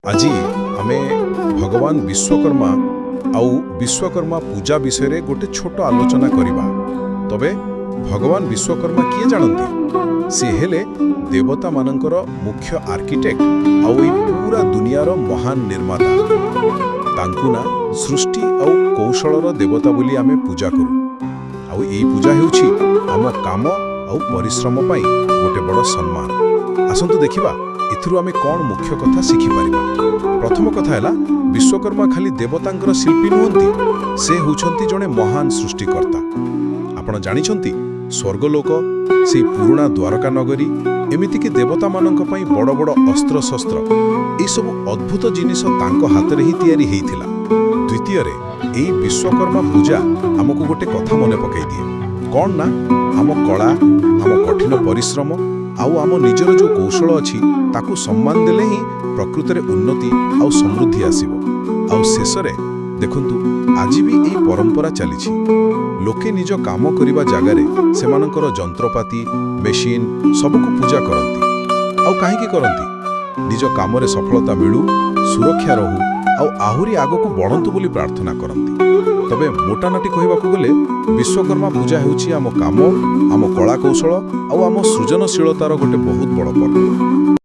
ଆଜି ଆମେ ଭଗବାନ ବିଶ୍ୱକର୍ମା ଆଉ ବିଶ୍ୱକର୍ମା ପୂଜା ବିଷୟରେ ଗୋଟେ ଛୋଟ ଆଲୋଚନା କରିବା। ତବେ ଭଗବାନ ବିଶ୍ୱକର୍ମା କିଏ ଜାଣନ୍ତି? ସେ ହେଲେ ଦେବତାମାନଙ୍କର ମୁଖ୍ୟ ଆର୍କିଟେକ୍ଟ ଆଉ ଏଇ ପୁରା ଦୁନିଆର ମହାନ ନିର୍ମାତା। ତାଙ୍କୁ ନା ସୃଷ୍ଟି ଆଉ କୌଶଳର ଦେବତା ବୋଲି ଆମେ ପୂଜା କରୁ। ଆଉ ଏଇ ପୂଜା ହେଉଛି ଆମ କାମ ଆଉ ପରିଶ୍ରମ ପାଇଁ ଗୋଟେ ବଡ଼ ସମ୍ମାନ। ଆସନ୍ତୁ ଦେଖିବା, ଏଥିରୁ ଆମେ କ'ଣ ମୁଖ୍ୟ କଥା ଶିଖିପାରିବା। ପ୍ରଥମ କଥା ହେଲା, ବିଶ୍ୱକର୍ମା ଖାଲି ଦେବତାଙ୍କର ଶିଳ୍ପୀ ନୁହନ୍ତି, ସେ ହେଉଛନ୍ତି ଜଣେ ମହାନ ସୃଷ୍ଟିକର୍ତ୍ତା। ଆପଣ ଜାଣିଛନ୍ତି, ସ୍ୱର୍ଗଲୋକ, ସେଇ ପୁରୁଣା ଦ୍ୱାରକା ନଗରୀ, ଏମିତିକି ଦେବତାମାନଙ୍କ ପାଇଁ ବଡ଼ ବଡ଼ ଅସ୍ତ୍ରଶସ୍ତ୍ର, ଏସବୁ ଅଦ୍ଭୁତ ଜିନିଷ ତାଙ୍କ ହାତରେ ହିଁ ତିଆରି ହେଇଥିଲା। ଦ୍ୱିତୀୟରେ, ଏଇ ବିଶ୍ୱକର୍ମା ପୂଜା ଆମକୁ ଗୋଟେ କଥା ମନେ ପକାଇ ଦିଏ। କ'ଣ ନା ଆମ କଳା, ଆମ କଠିନ ପରିଶ୍ରମ ଆଉ ଆମ ନିଜର ଯେଉଁ କୌଶଳ ଅଛି, ତାକୁ ସମ୍ମାନ ଦେଲେ ହିଁ ପ୍ରକୃତରେ ଉନ୍ନତି ଆଉ ସମୃଦ୍ଧି ଆସିବ। ଆଉ ଶେଷରେ ଦେଖନ୍ତୁ, ଆଜି ବି ଏଇ ପରମ୍ପରା ଚାଲିଛି। ଲୋକେ ନିଜ କାମ କରିବା ଜାଗାରେ ସେମାନଙ୍କର ଯନ୍ତ୍ରପାତି, ମେସିନ୍ ସବୁକୁ ପୂଜା କରନ୍ତି। ଆଉ କାହିଁକି କରନ୍ତି? ନିଜ କାମରେ ସଫଳତା ମିଳୁ, ସୁରକ୍ଷା ରହୁ ଆଉ ଆହୁରି ଆଗକୁ ବଢ଼ନ୍ତୁ ବୋଲି ପ୍ରାର୍ଥନା କରନ୍ତି। ତବେ ମୋଟାମୋଟି କହିବାକୁ ଗଲେ, ବିଶ୍ୱକର୍ମା ପୂଜା ହେଉଛି ଆମ କାମ, ଆମ କଳା କୌଶଳ ଆଉ ଆମ ସୃଜନଶୀଳତାର ଗୋଟେ ବହୁତ ବଡ଼ ପର୍ବ।